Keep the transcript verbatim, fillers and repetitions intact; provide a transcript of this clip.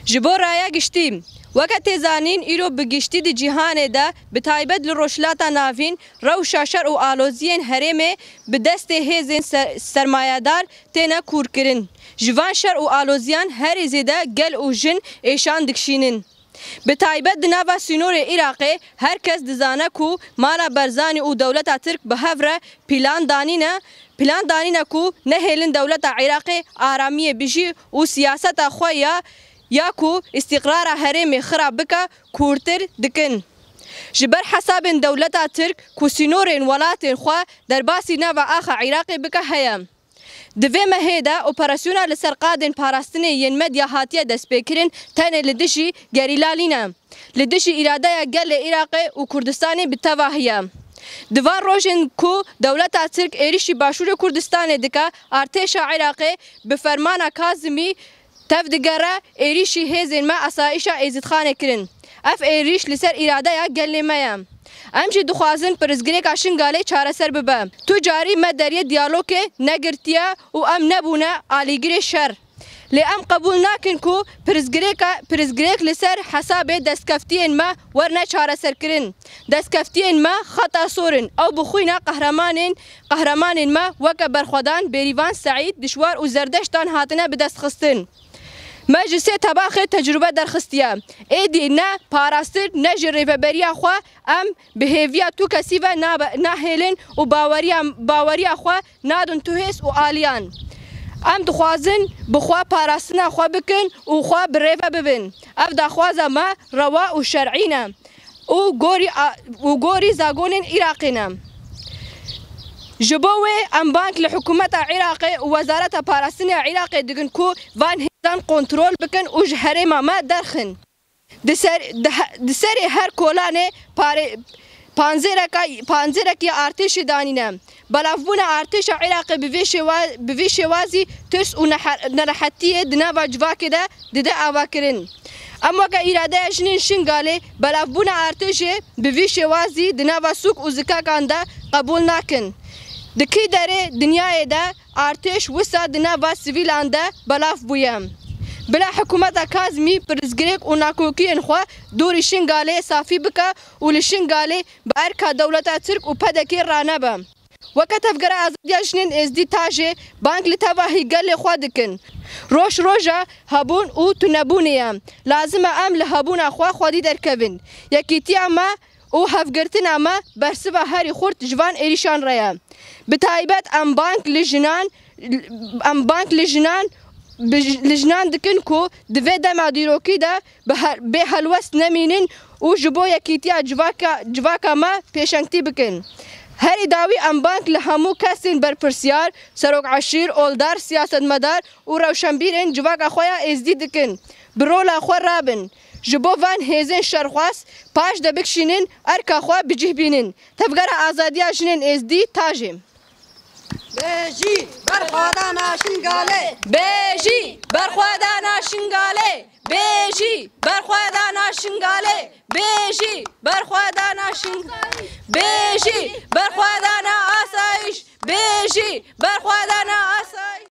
Ji bo raya giştî, weke tê zanîn, îro bi giştî di cîhanê de, bi taybet li Rojhilata Navîn, rewşa şer û aloziyên herêmê bi destê hêzên ser-, sermayedar têne kûrkirin. Ji van şer û aloziyan herî zêde gel û jin êşan dikişînin. Bi taybet di nava sînorê Iraqê her kes dizane ku mala Barzanî û dewleta Tirk bi hev re plan danîne, plan danîne ku nehêlin dewleta Iraqê aramiyê bijî û siyaseta xwe ya, ya ku îstîqrara herêmê xirab bike, kûrtir dikin. Ji ber hesabên dewleta Tirk ku sînorên welatên xwe derbasî nava axa Iraqê bike heye. Di vê mehê de operasyona li ser qadên parastinê yên medya hatiye destpêkirin tenê li dijî gerîla nîne. Li dijî îradeya gelê Iraqê û Kurdistanê bi tevahî ye. Di van rojên ku dewleta Tirk êrîşî Başûrê Kurdistanê dike, artêşa Iraqê bi fermana Kazimî tevdigere êrîşî hêzên me asayişa Êzîdxanê kirin. Ev êrîş li ser îradeya gelê me ye. Em jî dixwazin pirsgirêka Şingalê çareser bibe. Tu carî me deriyê diyalogê negirtiye û em nebûne alîgirê şer. Lê em qebûl nakin ku pirsgirêka, pirsgirêk li ser hesabê destkeftiyên me werne çareserkirin. Destkeftiyên me xeta sor in. Ew bi xwîna qehremanên, qehremanên me weke Berxwedan, Bêrîvan Seîd, Dişwar û Zerdeştan hatine bidestxistin. Me ji sê tebaxê tecrûbe derxistiye. Êdî ne parastin ne jî rêveberiya xwe em bi hêviya tu kesî ve nabe-, nahêlin û baweriya, baweriya xwe nadin tu hêz û aliyan. Em dixwazin bi xwe parastina xwe bikin û xwe bi rêve bibin. Ev daxwaza me rewa û şer'î ne û gorî a-, û gorî zagonên Iraqê ne. Ji bo wê em bang li hikûmeta Iraqê û Wezareta Parastinê ya Iraqê dikin ku van hêzan kontrol bikin û ji herêma me derxin. Di ser, di he-, di serê her kolanê parê-, panzêreka, panzêrek ya artêşê danîne. Belavbûna artêşa Iraqê bi vê şêwa-, bi vê şêwazî tirs û nehe-, nerehetiyê di nava civakê de dide avakirin. Em weke îradeya jinên Şingalê belavbûna artêşê bi vî şêwazî di nava sûk û zikakan de qebûl nakin. Di kî derê dinyayê de artêş wisa di nava sivîlan de belav bûye? Bila hikûmeta Kazmî pirsgirêk û nakokiyên xwe dûrî Şingalê safî bike û li Şingalê bi erka dewleta Tirk û P D K ranebe. Weke Tevgera Azadiya Jinên Êzdî Tajê bang li tevahî gelê xwe dikin. Roj roja hebûn û tunebûnê ye. Lazim e em li hebûna xwe xwedî derkevin. Yekîtiya me û hevgirtina me bersiva herî xurt ji van êrîşan re ye. Bi taybet em bang li jinan, em bang li jinan, bi j-, li jinan dikin ku di vê dema dîrokî de bi he-, bê helwest nemînin û ji bo yekîtiya civaka, civaka me pêşengtî bikin. Herî dawî em bang li hemû kesên berpirsiyar, serok eşîr, oldar, siyasetmedar û rewşenbîrên civaka xwe ya Êzdî dikin. Bi rola xwe rabin. Ji bo van hêzên şerxwaz paş de bikişînin, erka xwe bi cih bînin. Tevgera Azadiya Jinên Êzdî Tajê. Bêjî berxwedana Şingalê. Bêjî berxwedana Şingalê. Bêjî berxwedana Şingalê. Bêjî berxwedana Şing-, bêjî berxwedana asayiş. Bêjî berxwedana asayiş.